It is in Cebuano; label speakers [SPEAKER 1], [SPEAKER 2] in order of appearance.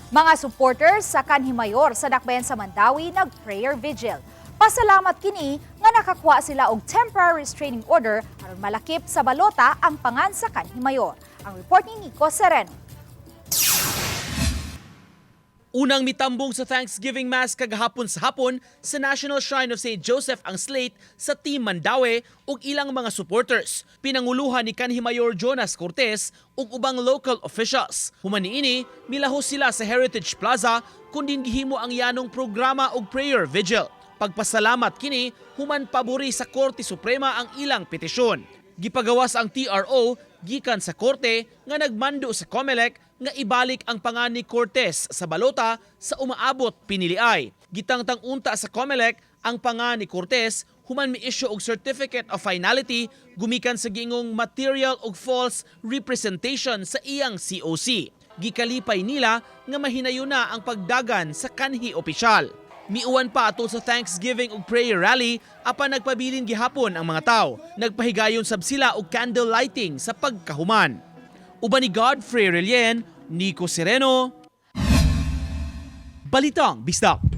[SPEAKER 1] Mga supporters sa kanhi mayor sa dakbayan sa Mandaue nag-prayer vigil. Pasalamat kini nga nakakuha sila og temporary restraining order aron malakip sa balota ang pangan sa kanhi mayor. Ang report ni Nico Sereno.
[SPEAKER 2] Unang mitambong sa Thanksgiving Mass kagahapon sa hapon sa National Shrine of St. Joseph ang slate sa Team Mandaue ug ilang mga supporters. Pinanguluhan ni kanhi Mayor Jonas Cortes ug ubang local officials. Human niini, milahos sila sa Heritage Plaza kun diin gihimo ang yanong programa ug prayer vigil. Pagpasalamat kini human pabori sa Korte Suprema ang ilang petisyon. Gipagawas ang TRO gikan sa korte nga nagmando sa COMELEC nga ibalik ang pangan ni Cortes sa balota sa umaabot piniliay. Gitangtang unta sa COMELEC ang pangan ni Cortes human mi-issue og certificate of finality gumikan sa giingong material ug false representation sa iyang COC. Gikalipay nila nga mahinayon na ang pagdagan sa kanhi opisyal. Miuwan pa atol sa Thanksgiving ug prayer rally apan nagpabilin gihapon ang mga tao. Nagpahigayon sab sila og candle lighting sa pagkahuman. Uban ni Godfrey Relien, Nico Sereno, Balitang Bisdak.